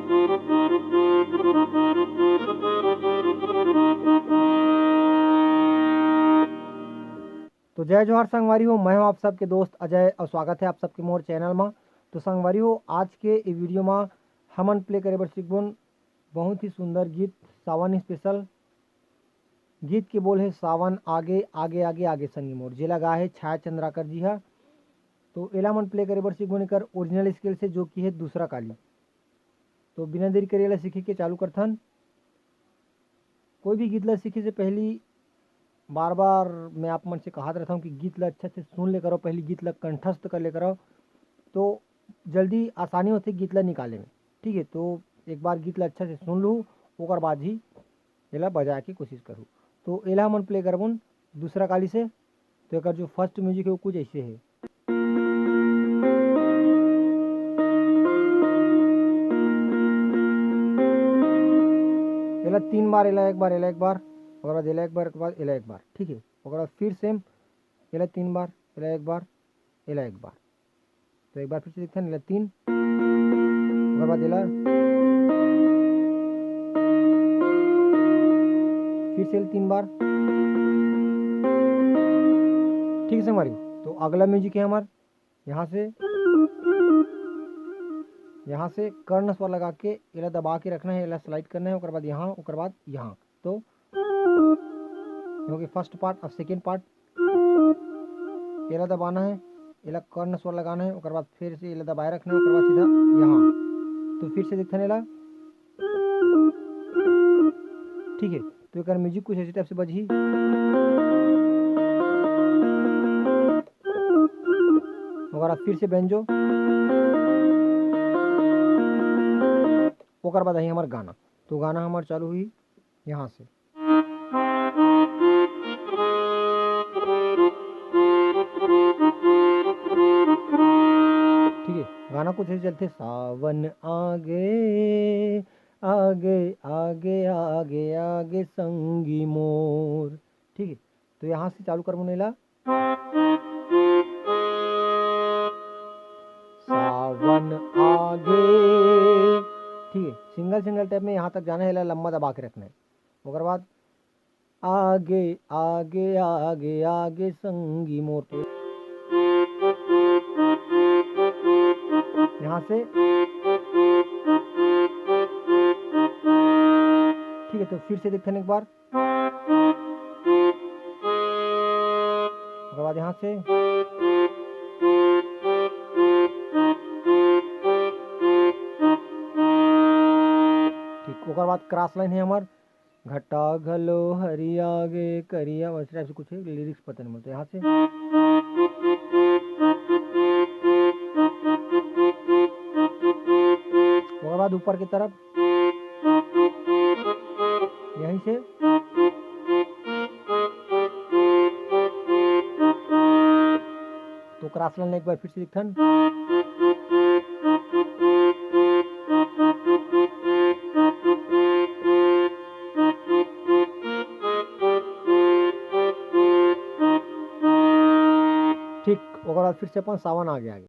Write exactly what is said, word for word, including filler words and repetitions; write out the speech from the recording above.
तो जय जोहार संगवारी हो, मैं हूं आप सबके दोस्त अजय और स्वागत है आप सबके मोर चैनल मा। तो संगवारी हो, आज के ये वीडियो मा हमन प्ले करे बर सीखबोन बहुत ही सुंदर गीत, सावन स्पेशल। गीत के बोल है सावन आगे आगे आगे आगे संगी मोर, जेला गाए है छाया चंद्राकर जी हा। तो एला हमन प्ले करे बर सीखबोन एकर ओरिजिनल स्केल से, जो कि है दूसरा काली। तो बिना देरी करे एला सीखे के चालू करथन। कोई भी गीत ला सीखे से पहली बार बार मैं आप मन से कहत रहता हूँ कि गीत ला अच्छा से सुन ले करो, पहली गीत ला कंठस्थ कर ले करो, तो जल्दी आसानी होथे गीत ला निकाले में। ठीक है, तो एक बार गीत ला अच्छा से सुन लू, ओकर बाद ही एला बजाए के कोशिश करू। तो एला हमन प्ले करबोन दूसरा काली से। तो एकर जो फर्स्ट म्यूजिक है वो कुछ ऐसे है। एला तीन बार, एला एक बार, एला एक बार, ओकर बाद एला एक बार, ओकर बाद एला एक बार, ठीक है। ओकर बाद फिर सेम, एला तीन बार, एला एक बार, एला एक बार। तो एक बार फिर से देखथन, एला तीन, ओकर बाद एला फिर से तीन बार। ठीक है संगवारी, तो अगला म्यूजिक है हमार यहाँ से, यहाँ से कर्ण स्वर लगा के एला दबा के रखना है, एला स्लाइड करना है, ओकर बाद यहाँ, ओकर बाद यहाँ। तो ये हो गया फर्स्ट पार्ट। अब सेकेंड पार्ट, एला दबाना है, एला कर्ण स्वर लगाना है, ओकर बाद फिर से एला दबाए रखना है, ओकर बाद सीधा यहाँ। तो फिर से देखथन एला, ठीक है। तो एकर म्यूजिक कुछ ऐसे टाइप से बजही, ओकर बाद फिर से बेंजो, ओकर बाद आही हमार गाना। तो गाना हमार चालू हुई यहाँ से। ठीक है, गाना कुछ ऐसे चलथे, सावन आगे आगे आगे आगे आगे संगी मोर। ठीक है, तो यहाँ से चालू करबोन एला, सावन आगे। ठीक है, सिंगल सिंगल टाइप में यहाँ तक जाना है, एला लंबा दबा के रखना है। ओकर बाद आगे आगे आगे आगे संगी मोर। तो यहाँ से, ठीक है, तो फिर से देखथन एक बार। ओकर बाद यहाँ से, ठीक, ओकर बाद क्रॉस लाइन है हमार, घटा घलो हरिया गे करिया, वैसे टाइप से कुछ है, लिरिक्स पता नहीं, बोलते यहाँ से। ओकर बाद ऊपर की तरफ यहीं से, तो क्रॉस लाइन एक बार फिर से दिखथन। ठीक, ओकर बाद फिर से अपन सावन आगे आगे।